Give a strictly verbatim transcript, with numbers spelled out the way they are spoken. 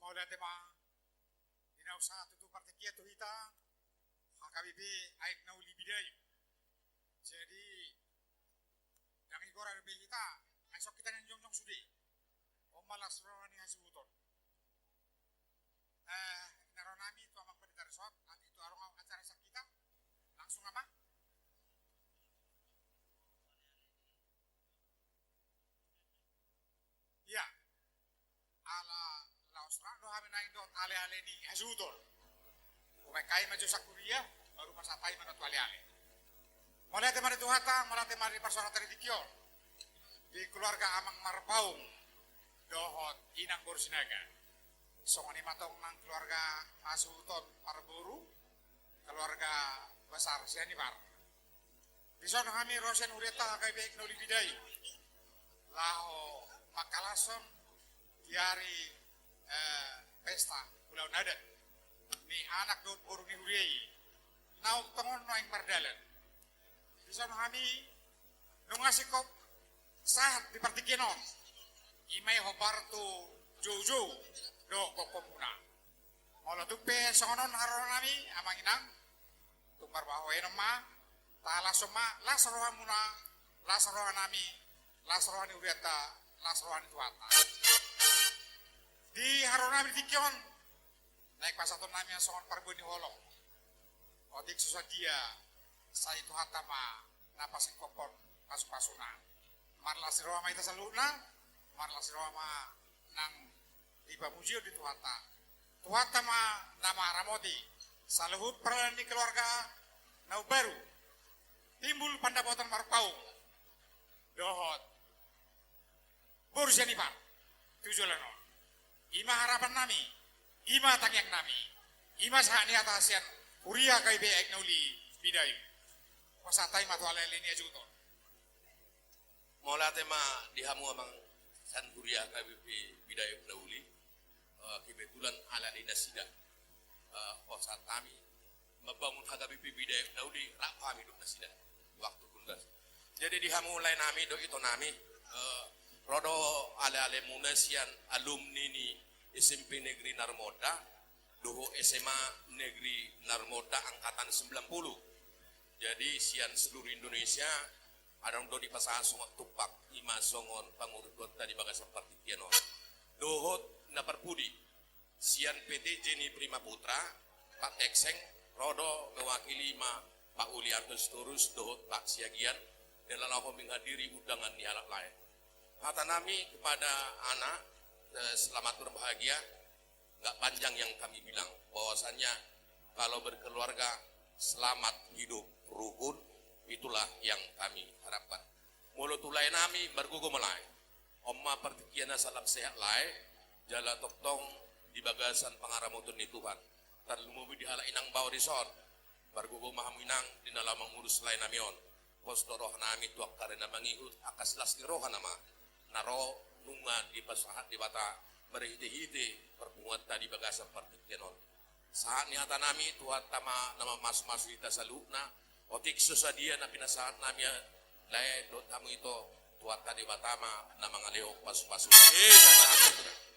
Mauliate ma. Di na usaha tutu partingkian tu hita, H K B P Aek Nauli Bidayuh. Jadi, dang igora be hita, ai songon hita na jongjong sude. On ma las roha ni hasuhuton. Eh, na ro nami tu amang pendeta resort, atik tu adong acara sian hita. Langsung ama. Ia. Ala laos rap do hami naeng dohot ale-ale ni hasuhuton. Umbahen hami ma jo sangkuria, baru pasahat hami ma dohot ale-ale. Mauliate ma di Tuhanta, mauliate ma di parsaoranta di tingki on. Di keluarga Amang Marpaung dohot Inang boru Sinaga. Songon i ma tong nang keluarga hasuhuton parboru, keluarga besar Sianipar. Dison hami ro sian hurianta H K B P Aek Nauli Bidayuh laho mangkalashon di ari, eh, pesta ulaon adat ni anak dohot boru ni huria i. Naung tongon naeng mardalan. Dison hami nunga singkop sahat di partingkian on. I ma i hombar tu joujou dohot gokhonmuna. Molo tung pe songon on haroro nami, amang inang, tung marbahen on ma, talashon ma, las rohamuna, las roha nami, las roha ni hurianta, las roha ni Tuhanta. Di haroro nami di tingki on, naeng pasahaton nami songon parbue ni holong. Otik so sadia, sai Tuhanta ma na pasingkophon pasupasuna. Marlas ni roha ma hita saluhutna, marlas ni roha ma nang di pamujion di Tuhanta. Tuhanta ma na mangaramoti saluhut pardalanan ni keluarga na umbaru, timbul pandapotan Marpaung dohot boru Sianipar tu joloan on. I ma harapan nami, i ma tangiang nami, i ma sahat ni hata sian huria H K B P Aek Nauli Bidayuh. Pasahat hami ma tu ale-ale ni hasuhuton. Mauliate ma di hamu amang sian huria H K B P Bidayuh Nauli. Eh, kebetulan ale-ale nasida, eh, pasahat hami mambangun H K B P Bidayuh Nauli, rap hami dohot nasida. Waktu kundas. Jadi di hamu lae nami dohot ito nami, eh, ro do ale-alemuna sian alumni ni S M P Negeri Narmonda dohot S M A Negeri Narmonda angkatan sembilan puluh. Jadi sian seluruh Indonesia, adong do dipasahat songon tumpak, i ma songon pangurusanta di bagasan partingkian on. Dohot na parpudi, sian P T Jenny Prima Putra, Pak Tekseng, ro do mewakili ma Pak Ulianto Sitorus dohot Pak Siagian, di na laho menghadiri undangan ni halak lae. Hata nami kepada anak, eh, selamat berbahagia, nggak panjang yang kami bilang, bahwasanya kalau berkeluarga selamat, hidup rukun, itulah yang kami harapkan. Molo tu lae nami, margogo ma lae. On ma partingkian na salam sehat lae, jala tongtong di bagasan pangaramotion ni Tuhan. Tarlumobi di halak inang bao dison. Margogo ma hamu inang di na laho mangurus lae nami on. Pos do roha nami tu angka ari na mangihut, angka silas ni roha nama na ro nunga dipasahat Debata marhite-hite parpunguanta di bagasan partingkian on. Sahat ni hata nami, Tuhanta ma na mamasu-masu hita saluhutna. Otik so sadia na pinasahat nami lae dohot hamu ito, Tuhanta Debata ma na mangalehon pasu-pasu. Eh, sama.